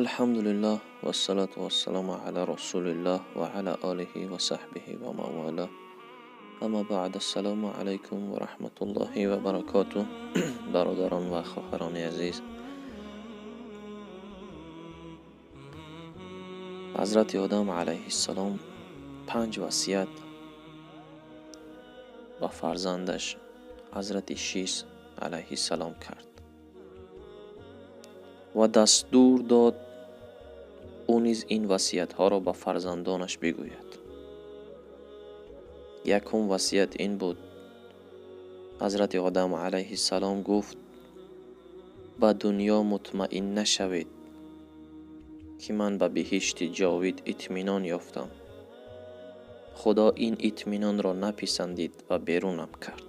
Алҳамдулиллаҳ вассалату вассаламу ала расулиллаҳ ва ала олиҳи ва саҳбиҳи ва ман валаҳ. Амма баъд, ассалому алайкум ва раҳматуллоҳи ва баракотуҳ. Бародарон ва хоҳарони азиз, Ҳазрати Одам алайҳиссалом 5 васият ба фарзандаш Ҳазрати Шис алайҳиссалом кард ва дастур дод ӯ низ ин васиятҳоро ба фарзандонаш бигӯяд. Якум васият ин буд. Ҳазрати Одам алайҳиссалом гуфт: ба дунё мутмаин нашавед, ки ман ба биҳишти ҷовид итминон ёфтам. Худо ин итминонро написандид ва берунам кард.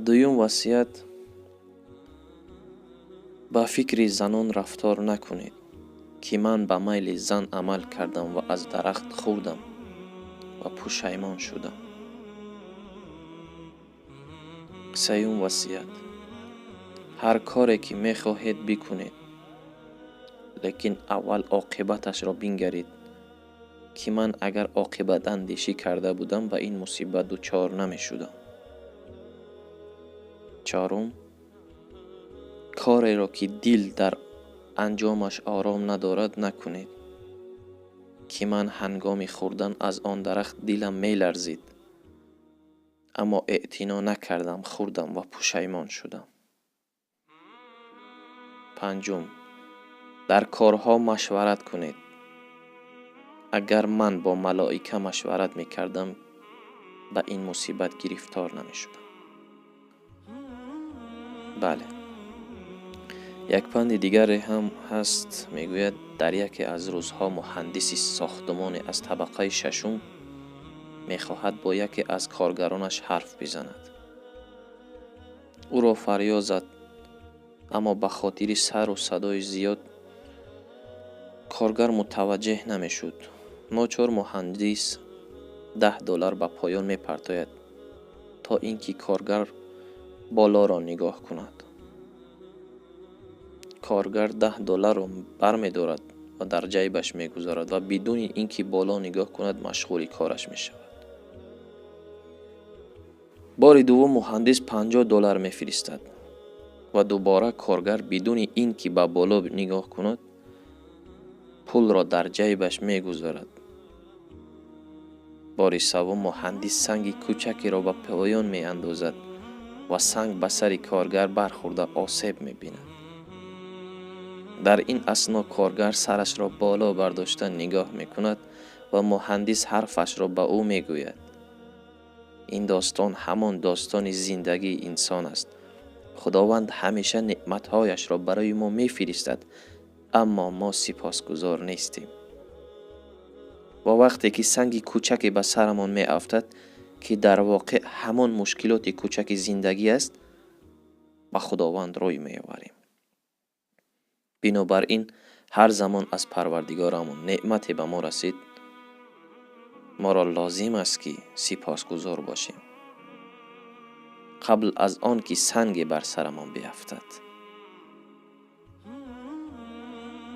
Дуюм васият: ба фикри занон рафтор накунед, ки ман ба майли зан амал кардам ва аз дарахт хӯрдам ва пушаймон шудам. Сеюм васият: ҳар коре ки мехоҳед бикунед, лекин аввал оқибаташро бингаред, ки ман агар оқибатандешӣ карда будам, ба ин мусибат дучор намешудам. Чорум: кореро ки дил дар анҷомаш ором надорад накунед, ки ман ҳангоми хӯрдан аз он дарахт дилам меларзид, аммо эътино накардам, хӯрдам ва пушаймон шудам. Панҷум: дар корҳо машварат кунед. Агар ман бо малоика машварат мекардам, ба ин мусибат гирифтор намешудам. Бале, як панди дигаре ҳам ҳаст, мегӯяд: дар яке аз рӯзҳо муҳандиси сохтумоне аз табақаи шашум мехоҳад бо яке аз коргаронаш ҳарф бизанад. Ӯро фарёд зад, аммо ба хотири сару садои зиёд коргар мутаваҷҷеҳ намешуд. Ночор муҳандис $10 ба поён мепартояд, то ин ки коргар болоро нигоҳ кунад. Коргар $10 бармедорад ва дар ҷайбаш мегузорад ва бидуни ин ки боло нигоҳ кунад машғули кораш мешавад. Бори дуввум муҳандис $50 мефиристад ва дубора коргар бидуни ин ки ба боло нигоҳ кунад пулро дар ҷайбаш мегузорад. Бори севум муҳандис санги кӯчакеро ба поён меандозад ва санг ба сари коргар бархӯрда осеб мебинад. Дар ин асно коргар сарашро боло бардошта нигоҳ мекунад ва муҳандис ҳарфашро ба ӯ мегӯяд. Ин достон ҳамон достони зиндагии инсон аст. Худованд ҳамеша неъматҳояшро барои мо мефиристад, аммо мо сипосгузор нестем. Ва вақте ки санги кӯчаке ба сарамон меафтад, ки дар воқеъ ҳамон мушкилоти кӯчаки зиндагӣ аст, ба Худованд рӯй меоварем. Бинобар ин ҳар замон аз Парвардигорамон неъмате ба мо расид, моро лозим аст ки сипосгузор бошем, қабл аз он ки санге бар сарамон биафтад.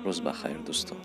Рӯз ба хайр, дӯстон.